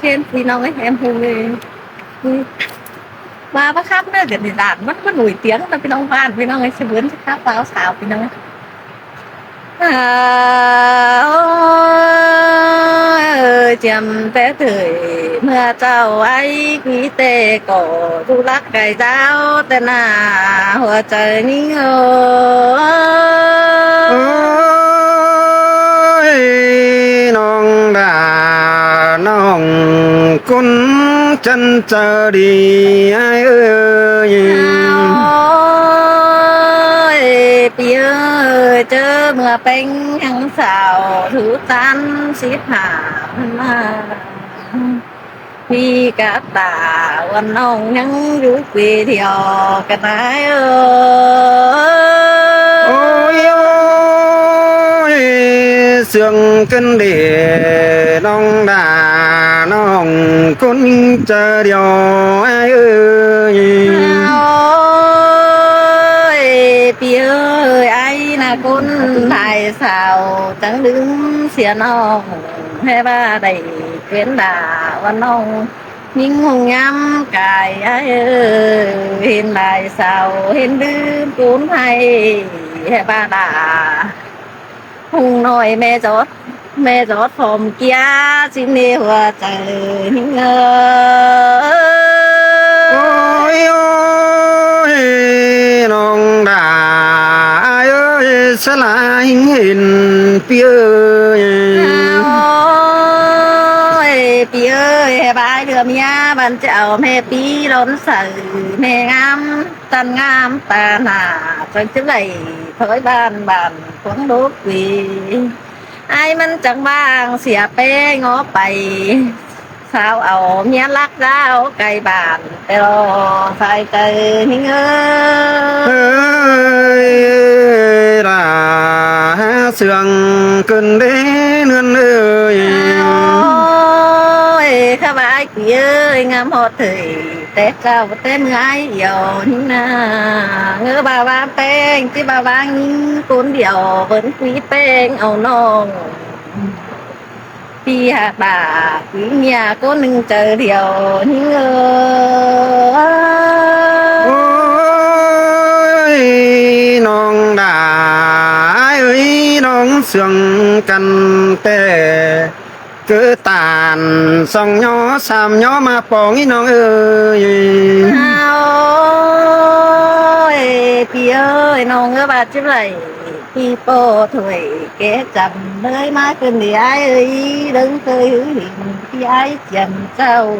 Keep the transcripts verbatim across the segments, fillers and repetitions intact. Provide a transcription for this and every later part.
Trên ꞌpi ꞌnọng ơi, em Hùng ơi. Ui. Ba bác khắp ꞌnớ, ꞌdệt đi đạn, ꞌmắn ꞌmắn nổi tiếng ꞌnớ ꞌpi ꞌnọng ꞌván, ꞌpi ꞌnọng ơi, sẽ bớn sẽ khắp báo xáo ꞌpi ꞌnọng ơi. À, ôi, chiêm té thời ꞌmưa ꞌchạu ái, ꞌpi té ꞌcọ du lắc cai dao té nả hua chaư ꞌnhính ơi. Ôi, ꞌnọng đa ꞌnọng ꞌcốn chăn chaư đi ái ơi. Ôi, ꞌpi ơi, ꞌchớ ꞌmưa ꞌpéng ꞌhăng sáo thứ ꞌtán síp hả ꞌmá. ꞌPi cá ta ꞌván ꞌnọng ꞌnhắng dú ꞌpi điêu căn ái ơi. Ôi, ôi, sương ꞌcứn đi ꞌnọng đa ꞌnọng ꞌcốn chaư điêu ái ơi. Ôi, ꞌpi ơi, ái nả ꞌcốn lai sáo chắng đưm sia ꞌnọng. Hé ꞌva đảy ꞌquiến đa ꞌván ꞌnọng ꞌnhính Hùng ꞌnhám cai ái ơi, hên lai sáo hên đưm ꞌcốn ꞌhạy, hé ꞌva đa Hùng ꞌnọi ꞌme dót, ꞌme dót phom kia ꞌchí ꞌnê hua chaư ꞌnhính ơi. Ôi, ôi, ꞌnọng đa ái ơi, sá lai ꞌhính hên ꞌpi ơi. Ôi, ꞌpi ơi, hé ꞌva ái đưm ꞌmía băn ꞌchạu ꞌme ꞌpi lón saư, ꞌme ꞌngám, ꞌtăn ꞌngám ta nả, chắng ꞌchí đảy thói ban ban khuống đốc ꞌpi. Ái ꞌmắn chắng ꞌváng sia ꞌpéng ók pay, sáo au ꞌmía lắc dao cai bản, ꞌtẹ lo sai chaư ꞌnhính ơi. Ơi, đa sương ꞌcứn đé ꞌnưn ơi. Ôi, khắp ái ꞌpi ơi, ꞌngám ꞌhọt thời té ꞌchạu té ꞌmưa ái yau ꞌnhính nả. ꞌNgớ ba ꞌváng ꞌpéng, ꞌchí ba ꞌváng ꞌnhính ꞌcốn điêu, bớn ꞌpi ꞌpéng au ꞌnọng ꞌpi hả bả, ꞌpi ꞌmía ꞌcốn ꞌnưng chaư điêu ꞌnhính ơi. Ôi, ꞌnọng đa ái ơi, ꞌnọng sương căn ꞌtẹ ꞌcứ ꞌtan song ꞌnhó sam ꞌnhó ꞌmá pong ꞌí ꞌnọng ơi. Ôi, ꞌpi ơi, ꞌnọng ꞌngớ ba ꞌchí đảy ꞌpi ꞌpo thôi, ké chăm ꞌlới ꞌmá ꞌcứn đi ái ơi, đớng ꞌtơi hứ hên ꞌpi ái chiêm ꞌchạu.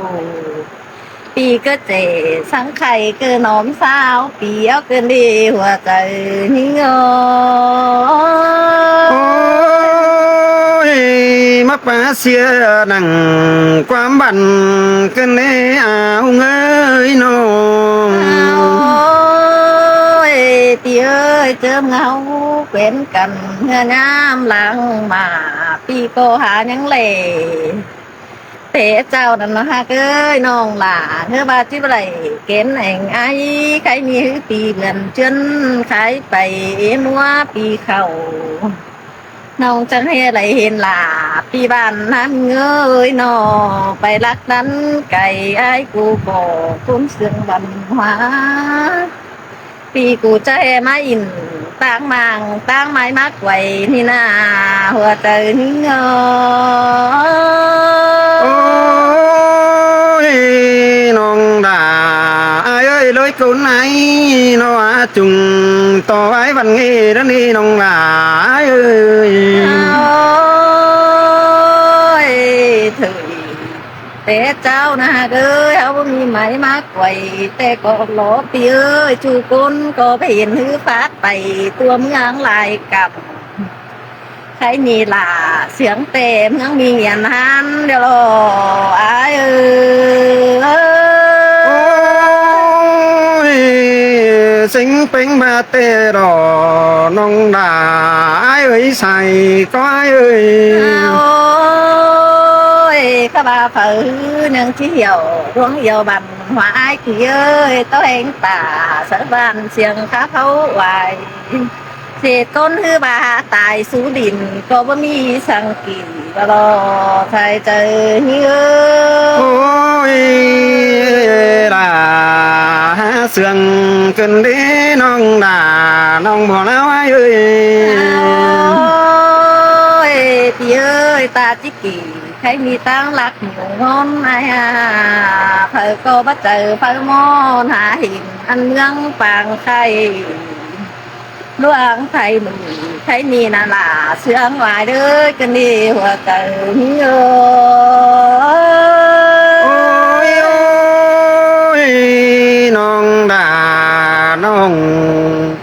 ꞌPi ꞌcứ ꞌchế sắng khay ꞌcứ ꞌnóm sáo, ꞌpi ók ꞌcứn đi hua chaư ꞌnhính ơi. Ôi, ꞌmá pá sia nẳng ꞌquám băn ꞌcứn đé a Hùng ơi ꞌnọng. Ôi, ꞌpi ơi, ꞌchớ ꞌmưa ꞌháu ꞌquiến căn ꞌhứa ꞌnhám lăng ꞌmá, ꞌpi ꞌcọ hả ꞌnhắng lẻ té ꞌchạu ꞌnặn ꞌnớ ꞌhặc ơi ꞌnọng lả. ꞌNgớ ba ꞌchí đảy ꞌquiến ẻng ái, khay ꞌmí hứ ꞌpi bươn ꞌchướn, khay pay ꞌmúa ꞌpi khảu. ꞌNọng chắng ꞌhê đảy hên lả ꞌpi bản ꞌnặn ꞌngới ꞌnọ, pay lắc ꞌnặn cai ái cu ꞌcọ ꞌcốn sương văn hóa. ꞌPi cu ꞌchá ꞌhê ꞌmá ỉn ꞌtáng mang ꞌtáng mai ꞌmá quay ꞌnị nả hua chaư ꞌnhính ơi. Ôi, ꞌnọng đa ái ơi, ꞌlới ꞌcốn ái ꞌnọ a, chung ꞌto ái văn nghệ ꞌnặn đi ꞌnọng đa ái ơi. Ôi, thời té ꞌchạu ꞌnớ ꞌhặc ơi, ꞌháu ꞌmí mai ꞌmá quay té ꞌcọ lo ꞌpi ơi, ꞌchu ꞌcốn ꞌcọ pên hứ phát pay ꞌtua ꞌmướng lai cắp. Khay ꞌmí lả siếng té ꞌmướng ꞌmí nghiên ꞌhán điêu lo ái ơi. Ôi, sính ꞌpéng ꞌmá té lo ꞌnọng đa ái ơi, sai ꞌcọ ái ơi. Ôi, khắp ba phaư ꞌnưng ꞌchí hiẻo ꞌluống hiẻo văn hóa ái ꞌpi ơi, ꞌto ꞌhéng ta sáo văn siêng khắp ꞌháu uai. ꞌSịt ꞌcốn ꞌhứ ba hả tai sú đin ꞌcọ báu ꞌmí săng kin, ꞌva lo sai chaư ꞌnhính ơi. Sương ꞌcứn đi ꞌnọng đa ꞌnọng báu ꞌlẹo ai ơi. Ôi, ꞌpi ơi, ta ꞌchí kỉ, khay ꞌmí ꞌtáng ꞌlặc mủ ꞌngón ai ha, phaư ꞌcọ báu chaư phaư ꞌmón hả hỉn ăn ꞌmướng pang khay. ꞌLuống khay ꞌmự, khay ꞌmí ꞌná ꞌlạ sương lai đới ꞌcứn đi ꞌhua chaư ꞌnị ơi. Ôi, ôi, ꞌnọng đa ꞌnọng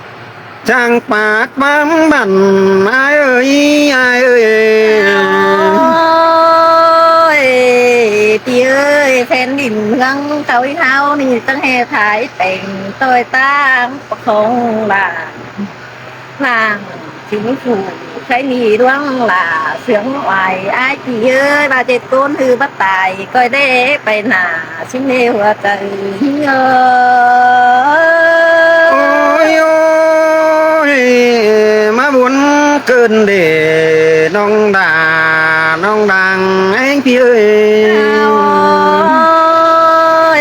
chắng pác băm băn ai ơi, ai ơi. Ôi, ꞌpi ơi, phén đin ꞌmướng ꞌtáng ꞌháu ꞌnị chắng ꞌhê thái peng ꞌtoi ꞌtáng pác khong lả. Lả, chính phủ khay ꞌmí ꞌluống ꞌlạ sương lai ai ꞌpi ơi, ꞌva ꞌdệt ꞌcốn ꞌhứ báu tai ꞌcoi đé pay nả, ꞌchí ꞌnê ꞌhua chaư ꞌnị ơi. Ôi, ôi, ꞌmá bun ꞌcứn đi ꞌnọng đa ꞌnọng đang ꞌéng ꞌpi ơi. Ôi,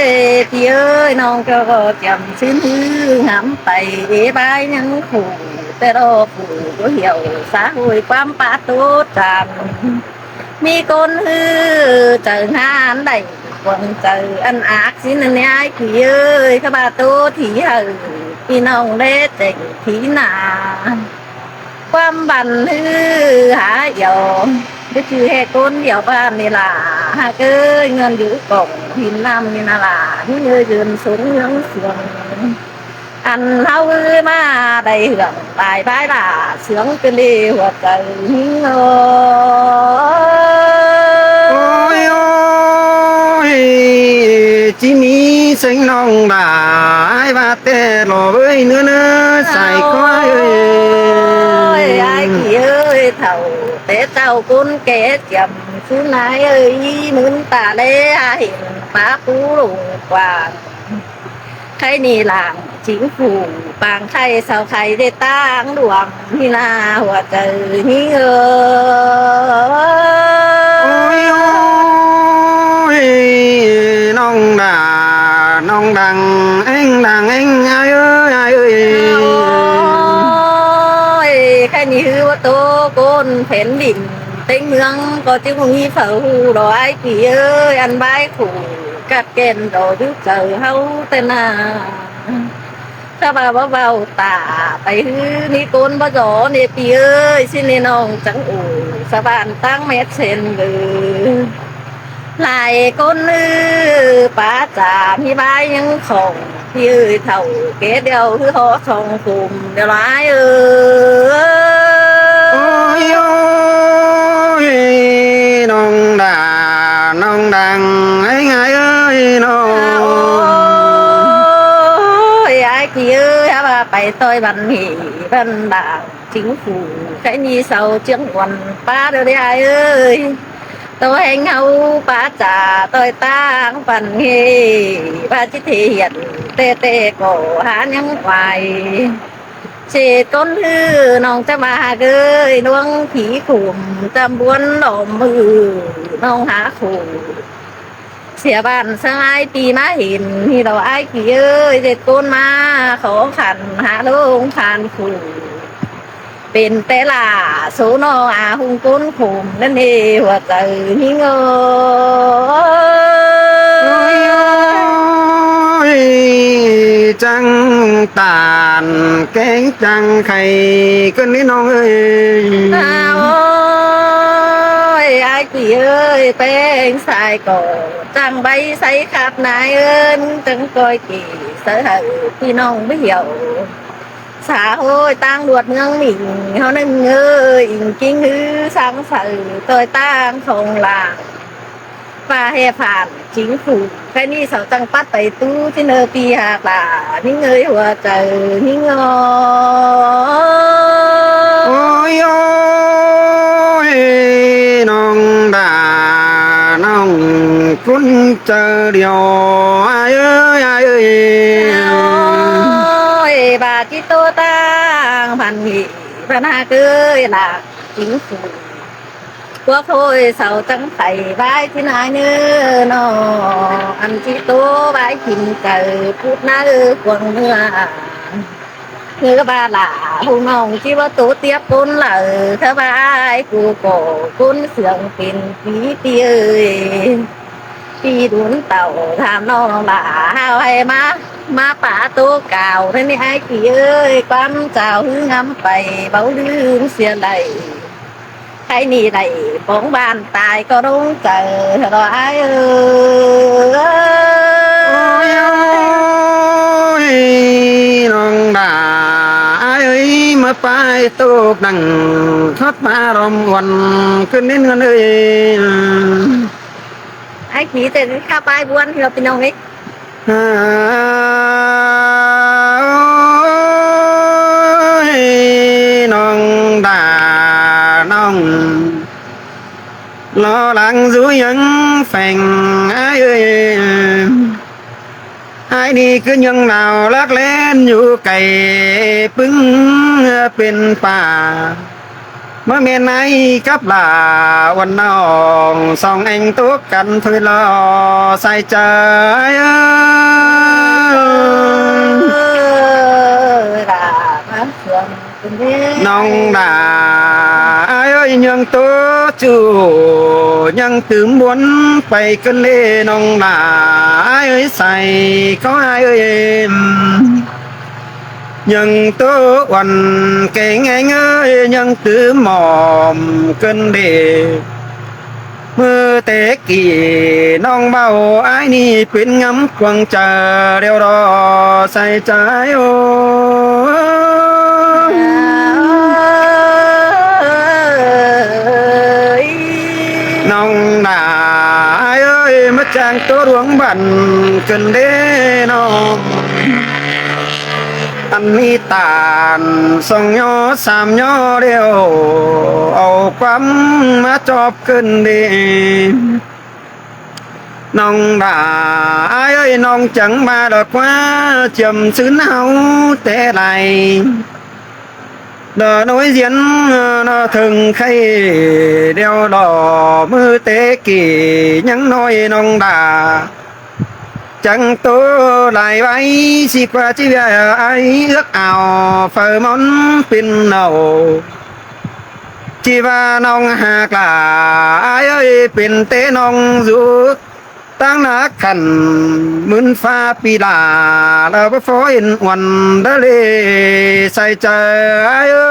ꞌpi ơi, ꞌnọng ꞌcọ ꞌchăm ꞌsướng ꞌhứ ngắm pay ê bái ꞌnhắng phủ, té ꞌlo phủ ꞌcọ hẻo xã hội ꞌquám pá ꞌtố chăm. ꞌMí ꞌcốn ꞌhứ chaư ꞌhán đảy cuông chaư ăn ác ꞌsịn ꞌnị ai ꞌpi ơi, ꞌkhá ꞌva ꞌtố thí hảư ꞌpi ꞌnọng đé chẻng thí nả. ꞌQuám băn ꞌhứ hả yau, báu ꞌchư ꞌhê ꞌcốn điêu ꞌván ꞌnị lả, hả ꞌcới ꞌngớn dú cỏng hin ꞌnặm ꞌnị ꞌná lả, ꞌhứ ꞌnhới dươn sống ꞌnhướng sương. Ăn ꞌháu ꞌhứ ꞌmá đảy hưởng tai bái lả sương ꞌcứn đi ꞌhua chaư ꞌnị ơi. Ôi, ôi, ꞌchí ꞌmí sêng ꞌnọng đa ai ꞌva té ꞌlo ꞌvới ꞌnứa ꞌnứa sai ꞌcọ ai ơi. Ôi, ai ꞌpi ơi, thảu té chảu ꞌcốn ké chăm ꞌsướng ai ơi, ꞌmướng ta ꞌlé hả hỉn pá pú lủng quảng. Khay ꞌnị lả chính phủ pang khay sau khay đé ꞌtáng luông ꞌnị ꞌná ꞌhua chaư ꞌnị ơi. Ôi, ôi, ꞌnọng đa ꞌnọng đang ꞌéng đang ꞌéng ai ơi, ai ơi. Ôi, khay ꞌnị ꞌhứ ꞌva ꞌtố ꞌcốn phén đin ꞌtếng ꞌmướng ꞌcọ ꞌchí ꞌmí phaư ꞌhụ ꞌlo ai ꞌpi ơi, ăn bái khủ cắp kẻn ꞌlo dú chaư ꞌháu té nả. ꞌCọ ꞌva ꞌva ꞌvạu ta pay ꞌhứ ꞌmí ꞌcốn báu dú ꞌnị ꞌpi ơi, ꞌsịn ꞌnị ꞌnọng chắng ổ sa ꞌván ꞌtáng mét sên ꞌlới. Lai ꞌcốn ꞌhứ pá chả ꞌmí bái ꞌnhắng khong ꞌpi ơi, thảu ké điêu ꞌhứ hó song khum điêu lai ơi. Ôi, ôi, ꞌnọng đa ꞌnọng đang ꞌéng ai ơi ꞌnọng. Ôi, ai ꞌpi ơi, hả ꞌva pay ꞌtoi băn ꞌmí băn đa chính phủ khay ꞌnị sau ꞌchương uôn pá điêu đi ai ơi. ꞌTo ꞌhéng ꞌháu pá chả ꞌtoi ꞌtáng păn ꞌhê, ꞌva ꞌchí thể hiện té té ꞌcọ hả ꞌnhắng quai. ꞌChe ꞌcốn ꞌhứ ꞌnọng chắng ꞌva hả ꞌcới ꞌluống thí khủm chăm ꞌbuôn lom ꞌmự ꞌnọng hả khủm. ꞌSịa ꞌván sương ai ꞌpi ꞌmá hên ꞌnị ꞌlo ai ꞌpi ơi, ꞌdệt ꞌcốn ꞌmá khó khăn hả ꞌluống khăn khủm. Pên té lả số ꞌnọng a ꞌhung ꞌcốn khủm ꞌnặn ê ꞌhua chaư ꞌnị ơi. Ôi, ôi, chắng tan kéng chắng khay ꞌcứn ꞌnị ꞌnọng ơi. À, ôi, ai ꞌpi ơi, ꞌpéng sai ꞌcọ chắng báu sai khắp nải ơi, ꞌmứng chắng ꞌcoi kỉ sáư hảư ꞌpi ꞌnọng báu hiẻo. Xã hội ꞌtáng ꞌluột ꞌmướng ꞌmịn ꞌháu ꞌnưng ơi, ính ꞌkính ꞌhứ sáng saư ꞌtoi ꞌtáng khong lả. ꞌVa ꞌhê phản chính phủ khay ꞌnị sau chắng pắt pay ꞌtú ꞌchí ꞌnơ ꞌpi hả ta ꞌnưng ơi ꞌhua chaư ꞌnị ơi. Ôi, ôi, ꞌnọng đa ꞌnọng ꞌcốn chaư điêu ai ơi, ai ơi. Ôi, ꞌva ꞌchí ꞌtố ꞌtáng phản ꞌmị băn hả ꞌcới lả chính phủ quốc hội sau chắng pay bái ꞌchí nả ꞌnớ ꞌnọng. Ăn ꞌchí ꞌtố ꞌvái kin chaư pút ꞌnớ cuông ꞌmưa. ꞌNhớ ꞌva lả ꞌhung ꞌnọng ꞌchí ꞌva ꞌtố tiếp ꞌcốn lả, ꞌkhớ ꞌva ai cu ꞌcọ ꞌcốn sương pên pí ꞌpi ơi. Pí đun tảu tham ꞌnọng lả ꞌhao ꞌhạy ꞌmá, ꞌmá pá ꞌtố cảo ꞌnớ ꞌnị ai ꞌpi ơi, ꞌquám chao ꞌhứ ngắm pay báu ꞌlứm sia đảy. Khay ꞌnị đảy bóng ꞌván tai ꞌcọ ꞌnọng chaư ꞌhớ lo ai ơi. Ôi, ôi, ꞌnọng đả ai ơi, ꞌmá pay ꞌtố nẳng khót ꞌmá ꞌlóm ꞌguôn ꞌcứn ꞌnến ꞌngớn ơi. Ai ꞌpi ꞌtến khắp ai ꞌguôn ꞌhứa ꞌpi ꞌnọng ới. À, ôi, ꞌnọng đả ꞌnọng lo lắng dú ꞌnhắng pheng ai ơi. Ai ꞌnị ꞌcứ ꞌnhắng nao lắc ꞌlen dú cay ꞌpứng pên pả. ꞌMá ꞌmen ai cắp lả uôn ꞌnọng song ꞌéng tốc căn thôi lo sai chaư ơi. ꞌNọng đả ai ơi, ꞌnhắng ꞌtố ꞌchụ ꞌnhắng tứm buôn pay ꞌcứn ꞌlế ꞌnọng đả ai ơi, sai ꞌcọ ai ơi. ꞌNhắng ꞌtố uôn keng ꞌéng ơi, ꞌnhắng tứm mỏm ꞌcứn ꞌlế. ꞌMự té kỉ ꞌnọng báu ai ꞌnị pên ngắm cuông chaư ꞌlẹo lo sai chaư ơi. ꞌNọng đả ai ơi, ꞌmá chang ꞌtố ꞌluống băn ꞌcứn ꞌlế ꞌnọng. Ăn ꞌmí tản song ꞌnhó sam ꞌnhó ꞌlẹo, au ꞌquám ꞌmá chóp ꞌcứn ꞌlế. ꞌNọng đả ai ơi, ꞌnọng chắng ꞌva lo ꞌquá chiêm sứn ꞌháu té lai. Lo ꞌnọi ꞌdiến ꞌnọ thơng khay ꞌlẹo lo ꞌmự té kỉ ꞌnhắng ꞌnọi ꞌnọng đả chắng ꞌtố lai ꞌvái ꞌchí ꞌquá ꞌchí ꞌviạk ai ước ao phaư ꞌmón pên nảu. ꞌChí ꞌva ꞌnọng ꞌhặc lả ai ơi, pên té ꞌnọng dú ꞌtáng nả khăn ꞌmứn ꞌphạ ꞌpi lả, lo báu phó hên uôn đa ꞌlế sai chaư ai ơi.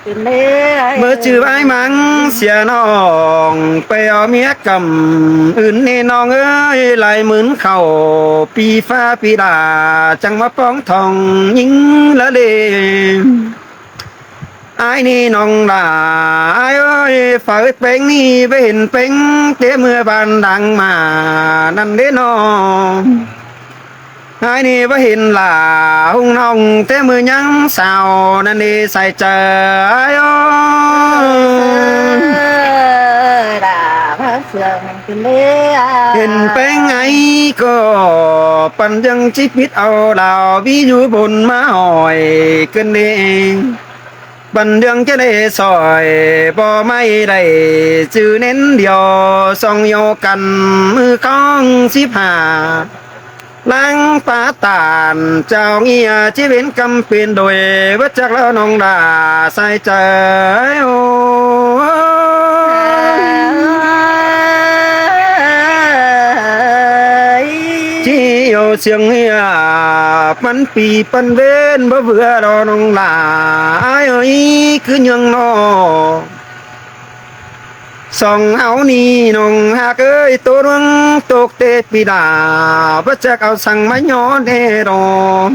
ꞌMớ ꞌchư ꞌvái ꞌmáng sia ꞌnọng pay au ꞌmía căm ứn ꞌnị ꞌnọng ơi, lai ꞌmứn khảu ꞌpi ꞌphạ ꞌpi lả chắng ꞌmá ꞌpóng thong ꞌnhính đa ꞌlế. Ai ꞌnị ꞌnọng đả ai ơi, phaư ꞌpéng ꞌnị báu hên ꞌpéng té ꞌmưa ban đang ꞌmá ꞌnặn ꞌlế ꞌnọng. Ai ꞌnị báu hên lả ꞌhung ꞌnọng té ꞌmưa ꞌnhắng sao ꞌnặn ꞌlế sai chaư ai ơi. Hên ꞌpéng ai ꞌcọ păn ꞌdương ꞌchí pít au đao ví dú bôn ꞌmá hỏi ꞌcứn ꞌlế. Păn ꞌdương ꞌchí đảy sỏi báu ꞌmạy đảy ꞌchư ꞌnến điêu song ꞌnhó căn ꞌmự khong síp hả. ꞌLáng pá tản chao ꞌnị ꞌchí bến ꞌcắm pên đôi báu chắc lo ꞌnọng đả sai chaư ơi. ꞌChí au siêng ꞌnị păn ꞌpi păn ꞌvến báu ꞌvứa lo ꞌnọng đả ai ơi, ꞌcứ ꞌnhắng ꞌnọ. Song áo ꞌnị ꞌnọng ꞌhặc ơi, ꞌtố ꞌluống tốc té ꞌpi lả báu chắc au săng ꞌmá ꞌnhó đé đo.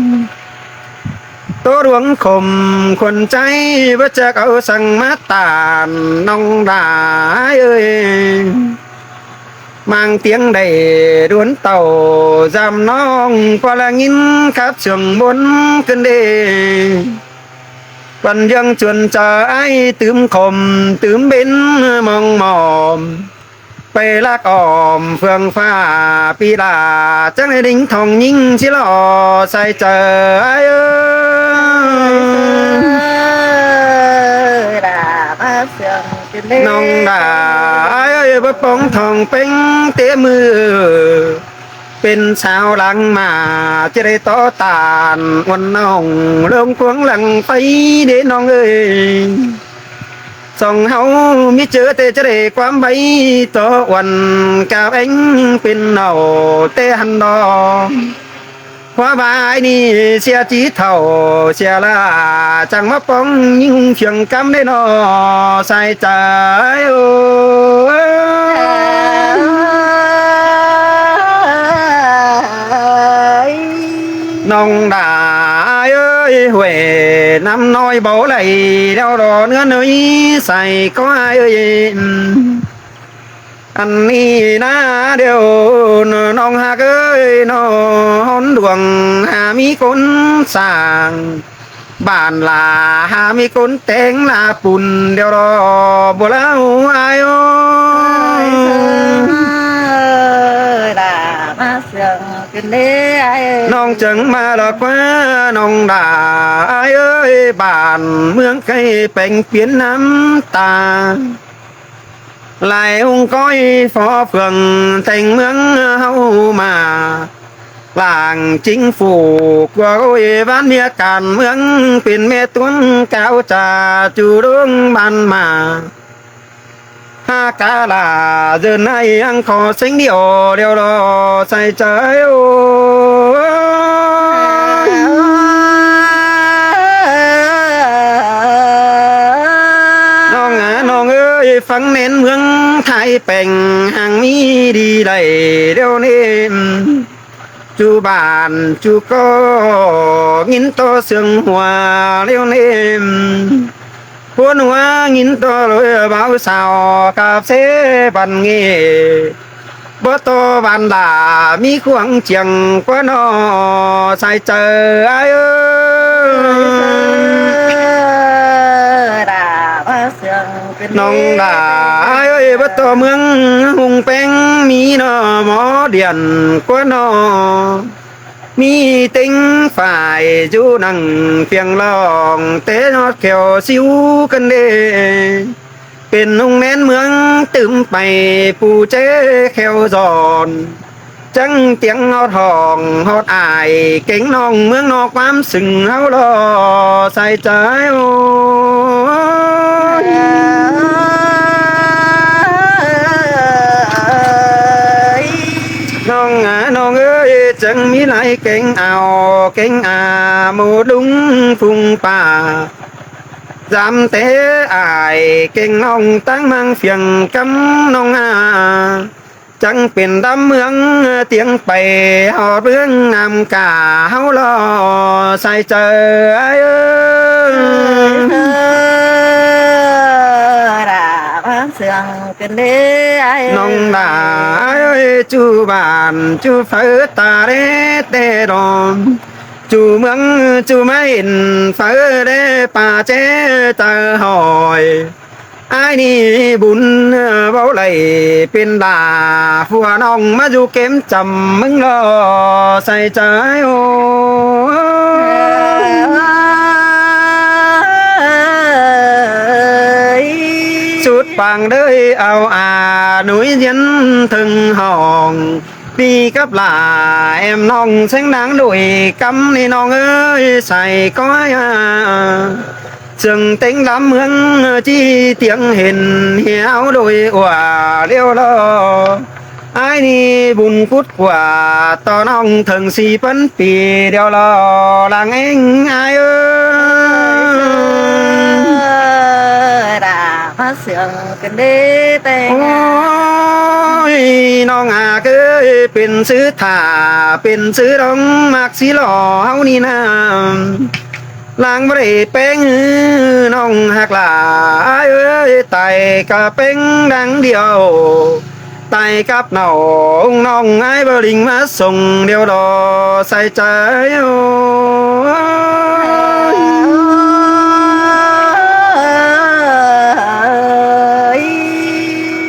ꞌTố ꞌluống khôm khuôn ꞌchái báu chắc au săng ꞌmá tản ꞌnọng đả ai ơi. ꞌMang ꞌtiếng đảy đuôn tảu dăm ꞌnọng ꞌquá ꞌla ꞌnghín khắp sương bôn ꞌcứn ꞌlế. Păn ꞌdương chuôn chaư ai tứm khôm tứm bến ꞌmóng mỏm. Pay lắc ỏm phượng pha ꞌpi lả chắng đảy đính thong ꞌnhính ꞌchí lo sai chaư ai ơi. ꞌNọng đa ai ơi, báu póng thỏng ꞌpéng té ꞌmự pên sáo lăng ꞌmá, ꞌchí đảy tó ꞌtan uôn ꞌnọng ꞌluống cuông lăng pay đé ꞌnọng ơi. Song ꞌháu ꞌmí ꞌchớ té ꞌchí đảy ꞌquám bay tó uôn cắp ꞌéng pên ꞌnọng té hăn đo. ꞌHua ꞌva ꞌnị sia ꞌchí thảu sia ꞌla, chắng ꞌmá póng ꞌnhính hung phiêng ꞌcắm đé ꞌnọ sai chaư ơi. ꞌNọng đa ai ơi, huể ꞌnặm ꞌnọi báu đảy ꞌlẹo đo ꞌnứa ꞌnới sai ꞌcọ ai ơi. Ăn ꞌnị ꞌná điêu ꞌnọng ꞌhặc ơi, ꞌnọ hón đuông hả ꞌmí ꞌcốn sảng, bản lả hả ꞌmí ꞌcốn téng lả pun điêu đo báu ꞌlẹo ai ơi. ꞌNọng chắng ꞌmá lỏ ꞌquá ꞌnọng đa ai ơi, bản ꞌmướng ꞌcạy peng piến ꞌnặm ta. Lai hung ꞌcói phó phường teng ꞌmướng ꞌháu ꞌmá, làng chính phủ ꞌcua ꞌcối ꞌván ꞌmía cản ꞌmướng pên ꞌme tuôn cáo cha ꞌchu ꞌluống bản ꞌmá. Ha cá lả ꞌdợn ꞌnị ꞌhăng khó seng điêu điêu đo sai chaư ơi. ꞌNọng a ꞌnọng ơi, phắng ꞌnén ꞌmướng Thái peng hăng ꞌmí đi đảy điêu ꞌnị. ꞌChu bản ꞌchu ꞌcọ ꞌnghín ꞌto sương hua điêu ꞌnị. ꞌCốn hua ꞌnghín ꞌto ꞌlới báo sáo cắp ꞌsế bản ꞌnị. Báu ꞌto bản lả ꞌmí khuang chiêng ꞌquá ꞌnọ sai chaư ai ơi. ꞌNọng đa ai ơi, báu ꞌto ꞌmướng hung peng ꞌmí ꞌnọ mó điện ꞌquá ꞌnọ. ꞌMí ꞌtếng phải dú nẳng phiêng ꞌlọng té ꞌnọt khẻo síu căn đê. Pên ꞌnung ꞌmen ꞌmướng tứm pay ꞌpú ꞌchế khẻo dọn. Chắng tiếng ꞌhọt hỏng ꞌhọt ải kéng ꞌnọng ꞌmướng ꞌnọ ꞌquám sưng ꞌháu lo sai chaư ơi. ꞌNọng a ꞌnọng ơi, chắng ꞌmí lai kéng ao kéng a ꞌmú ꞌlung phung pả. Dăm té ải kéng ꞌnọng ꞌtáng ꞌmáng phiêng ꞌcắm ꞌnọng a. Chắng pên đăm ꞌmướng tiêng pay ꞌhọt ꞌmướng ꞌnặm cá ꞌháu lo sai chaư ai ơi. ꞌNọng đa ai ơi, ꞌchu bản ꞌchu phaư ta đé té đom. ꞌChu ꞌmướng ꞌchu ꞌmá hên phaư đé pả ꞌchế chaư hỏi. Ai ꞌnị bun báu đảy pên lả, phua ꞌnọng ꞌmá dú kém chăm ꞌmứng lo sai chaư ơi. Sút pang đới ao a núi diến thơng hỏng. Đi cắp lả em ꞌnọng seng đang đuổi cắm ꞌnị ꞌnọng ơi sai ꞌcọ a. Sương téng lắm ꞌmướng ꞌchí tiếng hên hiếu đuổi ua điêu lo. Ai ꞌnị bun cút ꞌquá ꞌto ꞌnọng thơng sí păn pi điêu lo lăng ꞌeng ai ơi. Ôi, ꞌnọng a ơi, pên sư thả, pên sư đong ꞌmặc sí lo ꞌháu ꞌnị ꞌnặm. Lăng báu đảy peng ꞌnọng ꞌhặc lả ai ơi, tai ꞌcọ peng đang điêu. Tai cắp ꞌnọng ꞌnọng ai báu ꞌlính ꞌmá sông điêu đo sai chaư ơi.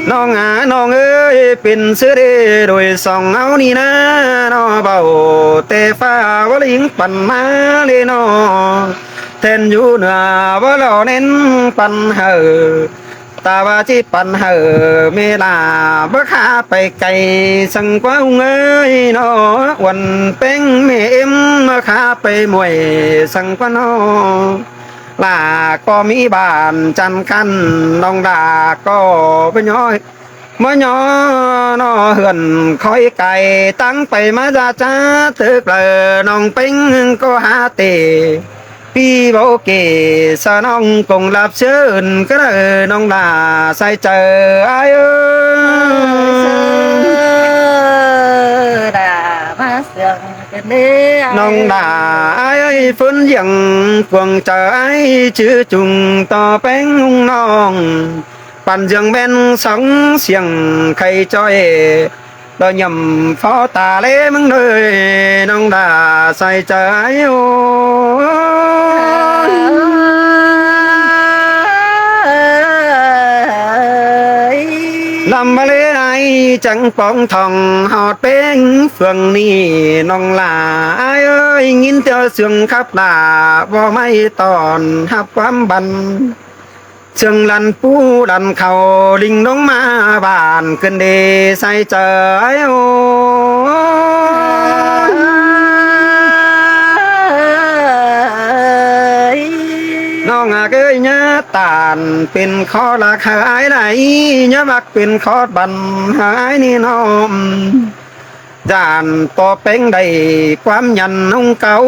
ꞌNọng a ꞌnọng ơi, pên sư đé đuổi song ꞌháu ꞌnị ꞌnớ ꞌnọ, báu té ꞌphạ báu ꞌlính păn ꞌmá đé ꞌnọ. Then dú ꞌnưa báu lo ꞌnén păn hảư. ta ꞌva ꞌchí păn hảư ꞌmí ꞌlạ báu khả pay cay săng ꞌquá ꞌhung ơi ꞌnọ. Uôn ꞌpéng ꞌmí ꞌếm báu khả pay muối săng ꞌquá ꞌnọ. ꞌLạ ꞌcọ ꞌmí bản chăn căn, ꞌnọng ꞌlạ ꞌcọ báu ꞌnhó, báu ꞌnhó ꞌnọ hươn khói cai táng pay ꞌmá da chá tớc đaư ꞌnọng ꞌpéng ꞌcọ hák tỉ ꞌpi báu kể sa ꞌnọng công lặp ꞌsướng cá đaư ꞌnọng ꞌlạ sai chaư ải ơi. ꞌNọng ꞌlạ ải ơi, phớn diếng cuông chaư ải chứ chung ꞌto ꞌpéng ꞌhung ꞌnọng. Păn dươn ꞌmen sóng siêng khay ꞌchoi, ꞌlọ nhẳm phó ta ꞌlế ꞌmứng ꞌnọi, ꞌnọng ꞌlạ sai chaư ải ơi. Lăm ꞌmá ꞌlế ải chắng póng thỏng ꞌhọt ꞌpéng phường ꞌnị, ꞌnọng ꞌlạ ải ơi, ꞌnghín ꞌtẹ sương khắp ꞌlạ ꞌvọ ꞌmạy tỏn hắp ꞌquám băn. Sương lăn pú lăn khảu ꞌlính ꞌlống ꞌmá bản ꞌcứn đê sai chaư ải ơi. ꞌNọng ꞌhặc ơi, ꞌnhá tản pên khó ꞌlặc hảư ải lai, ꞌnhá ꞌvặc pên khó băn hảư ải ꞌnị ꞌnọng. Dản ꞌto ꞌpéng đảy ꞌquám nhẳn ꞌhung cáu,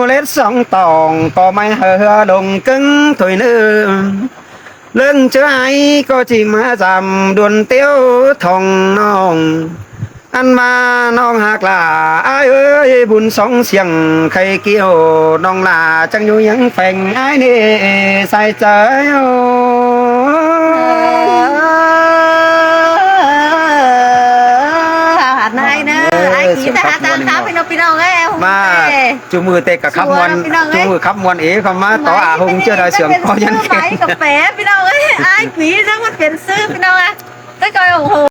lết sóng tỏng ꞌcọ ꞌmạy hảư hưa lông ꞌcứng thôi ꞌnớ. ꞌLớng ꞌchớ ải ꞌcọ ꞌchí ꞌmá dăm đuôn ꞌtiếu thỏng ꞌnọng. Ăn ꞌva ꞌnọng ꞌhặc ꞌlạ ải ơi, bun sóng siêng khay kiêu, ꞌnọng ꞌlạ chắng ꞌnhú ꞌnhắng pheng ải ꞌnị sai chaư ải ơi. Hảư hẳn ải ꞌnớ, ải ký ta hák ꞌtáng khắp ꞌpi ꞌnọng, ꞌpi ꞌnọng ơi. ꞌMá, ꞌchu ꞌmự ꞌtẹ ꞌcọ khắp ꞌmuôn, ꞌchu ꞌmự khắp ꞌmuôn ế khắp ꞌmá tó a ꞌhung ꞌchớ đaư sương ꞌcọ ꞌnhắng khen. ꞌPi ꞌnọng ơi, ải ký ꞌnớ ꞌmắn pên ꞌsứ ꞌpi ꞌnọng ơi. ꞋTếc ꞌcọ ủng hộ